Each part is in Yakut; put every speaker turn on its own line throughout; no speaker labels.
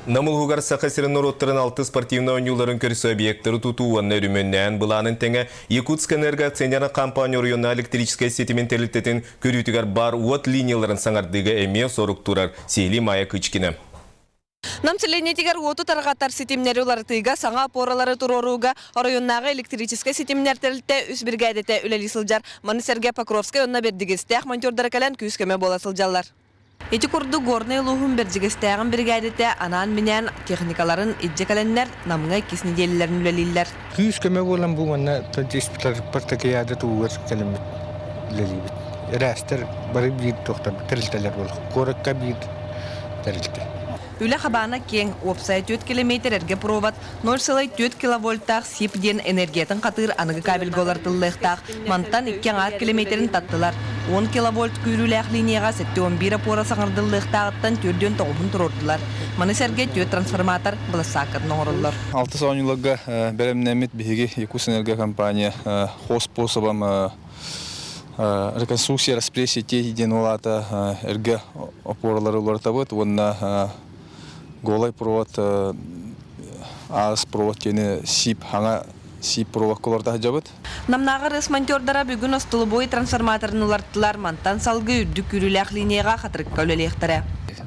Нам улууһугар Саха сирин норуоттарын алтыс спортивнай оонньууларын көрсө объектары тутуу уонна өрөмүөннээн былаанын тэҥэ Якутскэнерго акционернай компания оройуоннааҕы электрическэй ситимин тэрилтэтин көрүүтүгэр баар уот линияларын саҥардыыга эмиэ сорук турар. Сиһилии Майя Кычкина.
Нам сэлиэнньэтигэр уоту тарҕатар ситимнэри уларытыыга, саҥа опоралары туруорууга оройуоннааҕы электрическэй ситимнэр тэрилтэ үс биригээдэтэ үлэлии сылдьар. Маны сэргэ Покровскай уонна Бэрдигистээх монтердара кэлэн күүс-көмө буола сылдьаллар. Ити курдук Горнай улууһун Бэрдьигэстээҕин биригээдэтэ анаан-минээн техникаларын илдьэ кэлэннэр Намҥа иккис нэдиэлэлэрин үлэлииллэр.
Күүс-көмө буолан бу манна Спартакиада туһугар кэлэммит үлэлиибит. Эрээстэр бары биир туохтар тэрилтэлэр буолар. Куоракка биир тэрилтэ.
Үлэ хабаана киэҥ, уопсайа 4 километр эргэ провод, 0,4 киловольтаах СИП диэн энергиятын хатыыр аныгы кабельга уларытыллыахтаах. Мантан икки аҥаар километрин таттылар. 10 киловольт күүрүүлээх линияҕа 71 опора саҥардыллыахтааҕыттан 49-ун туруордулар. Маны сэргэ түөрт трансформатор былассааккатын оҥороллор.
Алтыс оонньууларга бэлэмнэммит биһиги Якутсэнерго компания хозспособом реконструкция распрессия диэн ол аата эргэ опоралары уларытабыт уонна голай провод аас провод диэни сип хаҥа сип проводка уларыта сылдьабыт.
Намнааҕы РЭС монтердара бүгүн остолобуой трансформаторын уларыттылар, мантан салгыы үрдүк күүрүүлээх линияҕа Хатырыкка үлэлиэхтэрэ.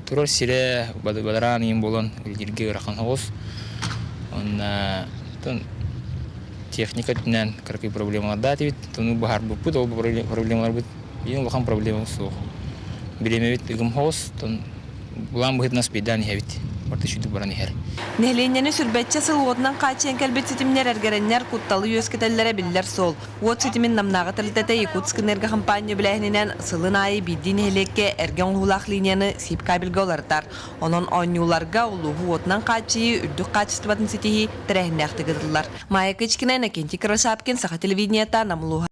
Турар сирэ бадараан ыйын буолан үлэлииргэ ыарахан соҕус. Уонна техника өттүнэн кыракый проблемалардаах этибит. Ону быһаарбыппыт, ол проблемаларбыт биир улахан проблема суох. Бириэмэбит ыгым соҕус, Былаан быһыытынан спейдаан иһэбит. Барыта үчүгдүк баран иһэр.
Нэһилиэнньэни сүрбэччэ сыл уотунан хааччыйан кэлбит ситимнэр эргэрэннэр кутталы үөскэтэллэрэ биллэр суол. Уот ситимин Намнааҕы тэрилтэтэ Якутскэнерго хампаанньа үбүлээһининэн сылын аайы биирдии нэһилиэккэ эргэ оҥоһуулаах линияны СИП кабельга уларытар. Онон оонньууларга улууһу уотунан хааччыйыы үрдүк хаачыстыбатын ситиһии тэрээһиннээхтик ыытыллар. Майя Кычкина, Иннокентий Кривошапкин, Саха телевидениета, Нам улууһа.